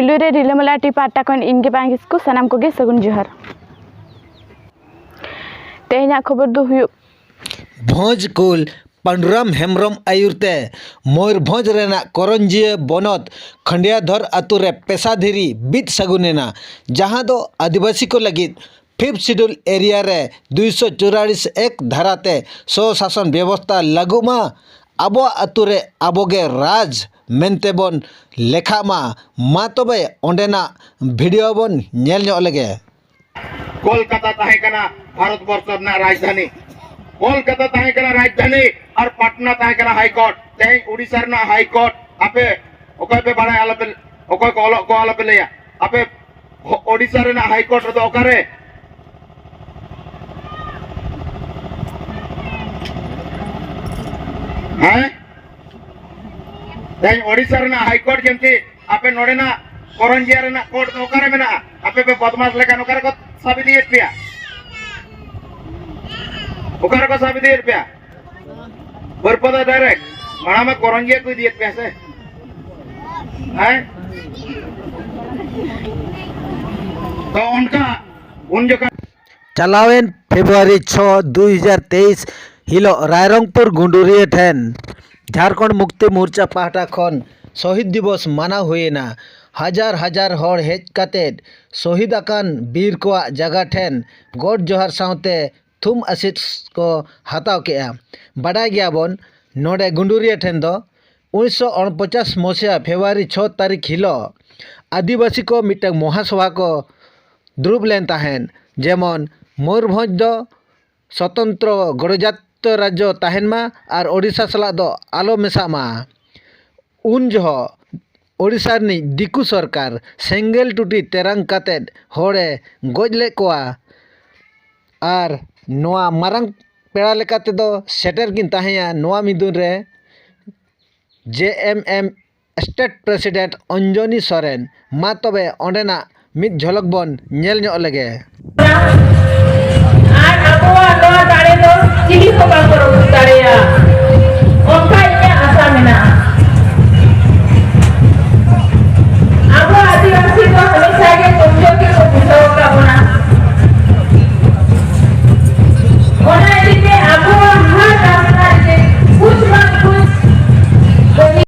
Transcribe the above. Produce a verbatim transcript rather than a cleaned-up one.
ᱯᱩᱭᱞᱩ ᱨᱮ ᱨᱤᱞᱟᱹᱢᱟᱞᱟ ᱴᱤ ᱯᱟᱦᱴᱟ ᱠᱷᱚᱱ ᱤᱧ ᱜᱮ ᱵᱟᱝ ᱠᱤᱥᱠᱩ, ᱥᱟᱱᱟᱢ ᱠᱚᱜᱮ ᱥᱟᱹᱜᱩᱱ ᱡᱚᱦᱟᱨ᱾ ᱛᱮᱦᱮᱧᱟᱜ ᱠᱷᱚᱵᱚᱨ ᱫᱚ ᱦᱩᱭᱩᱜ ᱵᱷᱚᱸᱡᱽ ᱠᱩᱞ ᱯᱟᱱᱰᱩᱨᱟᱢ ᱦᱮᱢᱵᱨᱚᱢ ᱟᱹᱭᱩᱨ ᱛᱮ ᱢᱚᱭᱩᱨᱵᱷᱚᱸᱡᱽ ᱨᱮᱱᱟᱜ ᱠᱚᱨᱚᱧᱡᱤᱭᱟᱹ ᱵᱚᱱᱚᱛ ᱠᱷᱟᱸᱰᱤᱭᱟᱫᱷᱚᱨ ᱟᱛᱳ ᱨᱮ ᱯᱮᱥᱟ ᱫᱷᱤᱨᱤ ᱵᱤᱫ ᱥᱟᱹᱜᱩᱱ ᱮᱱᱟ, ᱡᱟᱦᱟᱸ ᱫᱚ ᱟᱹᱫᱤᱵᱟᱹᱥᱤ ᱠᱚ ᱞᱟᱹᱜᱤᱫ ᱯᱷᱤᱯᱛᱷ ᱥᱤᱰᱩᱞ ᱮᱨᱤᱭᱟ ᱨᱮ ᱫᱩᱭᱥᱚ ᱪᱩᱨᱟᱞᱤᱥ ᱮᱠ ᱫᱷᱟᱨᱟᱛᱮ ᱥᱚ ᱥᱟᱥᱚᱱ ᱵᱮᱵᱚᱥᱛᱷᱟ ᱞᱟᱹᱜᱩᱜ ᱢᱟ, ᱟᱵᱚᱣᱟᱜ ᱟᱛᱳ ᱨᱮ ᱟᱵᱚ ᱜᱮ ᱨᱟᱡᱽ ᱢᱮᱱᱛᱮ ᱵᱚᱱ ᱞᱮᱠᱷᱟᱜ ᱢᱟ᱾ ᱢᱟ ᱛᱚᱵᱮ ᱚᱸᱰᱮᱱᱟᱜ ᱵᱷᱤᱰᱤᱭᱳ ᱵᱚᱱ ᱧᱮᱞ ᱧᱚᱜ ᱞᱮᱜᱮ᱾ ᱠᱳᱞᱠᱟᱛᱟ ᱛᱟᱦᱮᱸ ᱠᱟᱱᱟ ᱵᱷᱟᱨᱚᱛ ᱵᱚᱨᱥᱚ ᱨᱮᱱᱟᱜ ᱨᱟᱡᱽᱫᱷᱟᱱᱤ᱾ ᱠᱳᱞᱠᱟᱛᱟ ᱛᱟᱦᱮᱸ ᱠᱟᱱᱟ ᱨᱟᱡᱽᱫᱷᱟᱱᱤ ᱟᱨ ᱯᱟᱴᱱᱟ ᱛᱟᱦᱮᱸ ᱠᱟᱱᱟ ᱦᱟᱭ ᱠᱳᱨᱴ᱾ ᱛᱮᱦᱮᱧ ᱳᱰᱤᱥᱟ ᱨᱮᱱᱟᱜ ᱦᱟᱭ ᱠᱳᱨᱴ, ᱟᱯᱮ ᱚᱠᱚᱭ ᱯᱮ ᱵᱟᱲᱟᱭᱟ? ᱟᱞᱚᱯᱮ, ᱚᱠᱚᱭ ᱠᱚ ᱚᱞᱚᱜ ᱠᱚ ᱟᱞᱚᱯᱮ ᱞᱟᱹᱭᱟ᱾ ᱟᱯᱮ ᱳᱰᱤᱥᱟ ᱨᱮᱱᱟᱜ ᱦᱟᱭ ᱠᱳᱨᱴ ᱨᱮᱫᱚ ᱚᱠᱟᱨᱮ? ᱦᱮᱸ? ᱛᱮᱦᱮᱧ ᱳᱰᱤᱥᱟ ᱨᱮᱱᱟᱜ ᱦᱟᱭ ᱠᱳᱨᱴ ᱡᱮᱢᱛᱤ ᱟᱯᱮ ᱱᱚᱰᱮᱱᱟᱜ ᱠᱚᱨᱚᱱᱡᱤᱭᱟ ᱨᱮᱱᱟᱜ ᱠᱳᱨᱴ ᱫᱚ ᱚᱠᱟᱨᱮ ᱢᱮᱱᱟᱜᱼᱟ? ᱟᱯᱮ ᱯᱮ ᱵᱚᱫᱢᱟᱥ ᱞᱮᱠᱷᱟᱱ ᱚᱠᱟ ᱨᱮᱠᱚ ᱥᱟᱵ ᱤᱫᱤᱭᱮᱫ ᱯᱮᱭᱟ? ᱚᱠᱟ ᱨᱮᱠᱚ ᱥᱟᱵ ᱤᱫᱤᱭᱮᱫ ᱯᱮᱭᱟ? ᱵᱟᱹᱨᱯᱟᱫᱟ ᱰᱟᱭᱨᱮᱠᱴ᱾ ᱢᱟᱲᱟᱝ ᱢᱟ ᱠᱚᱨᱚᱱᱡᱤᱭᱟ ᱠᱚ ᱤᱫᱤᱭᱮᱫ ᱯᱮᱭᱟ ᱥᱮ? ᱦᱮᱸ? ᱛᱚ ᱚᱱᱠᱟ ᱩᱱ ᱡᱚᱠᱷᱟᱱ ᱪᱟᱞᱟᱣᱮᱱ ᱯᱷᱮᱵᱽᱨᱩᱣᱟᱨᱤ ᱪᱷᱚ, ᱫᱩᱭ ᱦᱟᱡᱟᱨ ᱛᱮᱭᱤᱥ ᱦᱤᱞᱳᱜ ᱨᱟᱭᱨᱚᱝᱯᱩᱨ ᱜᱩᱸᱰᱩᱨᱤᱭᱟᱹ ᱴᱷᱮᱱ ᱡᱷᱟᱲᱠᱷᱚᱸᱰ ᱢᱩᱠᱛᱤ ᱢᱳᱨᱪᱟ ᱯᱟᱦᱴᱟ ᱠᱷᱚᱱ ᱥᱚᱦᱤᱫ ᱫᱤᱵᱚᱥ ᱢᱟᱱᱟᱣ ᱦᱩᱭᱮᱱᱟ᱾ ᱦᱟᱡᱟᱨ ᱦᱟᱡᱟᱨ ᱦᱚᱲ ᱦᱮᱡ ᱠᱟᱛᱮᱫ ᱥᱚᱦᱤᱫ ᱟᱠᱟᱱ ᱵᱤᱨ ᱠᱚᱣᱟᱜ ᱡᱟᱭᱜᱟ ᱴᱷᱮᱱ ᱜᱚᱰ ᱡᱚᱦᱟᱨ ᱥᱟᱶᱛᱮ ᱛᱷᱩᱢ ᱟᱥᱤᱥ ᱠᱚ ᱦᱟᱛᱟᱣ ᱠᱮᱜᱼᱟ᱾ ᱵᱟᱰᱟᱭ ᱜᱮᱭᱟᱵᱚᱱ, ᱱᱚᱰᱮ ᱜᱩᱸᱰᱩᱨᱤᱭᱟᱹ ᱴᱷᱮᱱ ᱫᱚ ᱩᱱᱤᱥᱥᱚ ᱩᱱᱯᱚᱪᱟᱥ ᱢᱚᱥᱤᱦᱟ ᱯᱷᱮᱵᱽᱨᱩᱣᱟᱨᱤ ᱪᱷᱚ ᱛᱟᱹᱨᱤᱠᱷ ᱦᱤᱞᱳᱜ ᱟᱹᱫᱤᱵᱟᱹᱥᱤ ᱠᱚ ᱢᱤᱫᱴᱟᱝ ᱢᱚᱦᱟᱥᱚᱵᱷᱟ ᱠᱚ ᱫᱩᱲᱩᱵ ᱞᱮᱱ ᱛᱟᱦᱮᱸᱫ᱾ ᱡᱮᱢᱚᱱ ᱢᱚᱭᱩᱨᱵᱷᱚᱸᱡᱽ ᱫᱚ ᱥᱚᱛᱚᱱᱛᱨᱚ ᱜᱚᱱᱚᱡᱟᱛᱤᱭᱚ ᱨᱟᱡᱽᱡᱚ ᱛᱟᱦᱮᱱ ᱢᱟ ᱟᱨ ᱳᱰᱤᱥᱟ ᱥᱟᱞᱟᱜ ᱫᱚ ᱟᱞᱚ ᱢᱮᱥᱟᱜ ᱢᱟ᱾ ᱩᱱ ᱡᱚᱦᱚᱜ ᱳᱰᱤᱥᱟ ᱨᱤᱱᱤᱡ ᱫᱤᱠᱩ ᱥᱚᱨᱠᱟᱨ ᱥᱮᱸᱜᱮᱞ ᱴᱩᱴᱤ ᱛᱮᱨᱟᱝ ᱠᱟᱛᱮᱫ ᱦᱚᱲᱮ ᱜᱚᱡ ᱞᱮᱫ ᱠᱚᱣᱟ᱾ ᱟᱨ ᱱᱚᱣᱟ ᱢᱟᱨᱟᱝ ᱯᱮᱲᱟ ᱞᱮᱠᱟ ᱛᱮᱫᱚ ᱥᱮᱴᱮᱨ ᱠᱤᱱ ᱛᱟᱦᱮᱸᱭᱟ ᱱᱚᱣᱟ ᱢᱤᱫᱩᱱ ᱨᱮ ᱡᱮ ᱮᱢ ᱮᱢ ᱥᱴᱮᱴ ᱯᱨᱮᱥᱤᱰᱮᱱᱴ ᱚᱧᱡᱚᱱᱤ ᱥᱚᱨᱮᱱ᱾ ᱢᱟ ᱛᱚᱵᱮ ᱚᱸᱰᱮᱱᱟᱜ ᱢᱤᱫ ᱡᱷᱚᱞᱚᱠ ᱵᱚᱱ ᱧᱮᱞ ᱧᱚᱜ ᱞᱮᱜᱮ᱾ ᱟᱨ ᱟᱵᱚᱣᱟᱜ ᱱᱚᱣᱟ ᱫᱟᱲᱮ ᱫᱚ ᱪᱤᱞᱤ ᱦᱚᱸ ᱵᱟᱝ ᱠᱚ ᱨᱟᱹᱯᱩᱫ ᱫᱟᱲᱮᱭᱟᱜᱼᱟ, ᱚᱱᱠᱟ ᱤᱧᱟᱹᱜ ᱟᱥᱟ ᱢᱮᱱᱟᱜᱼᱟ᱾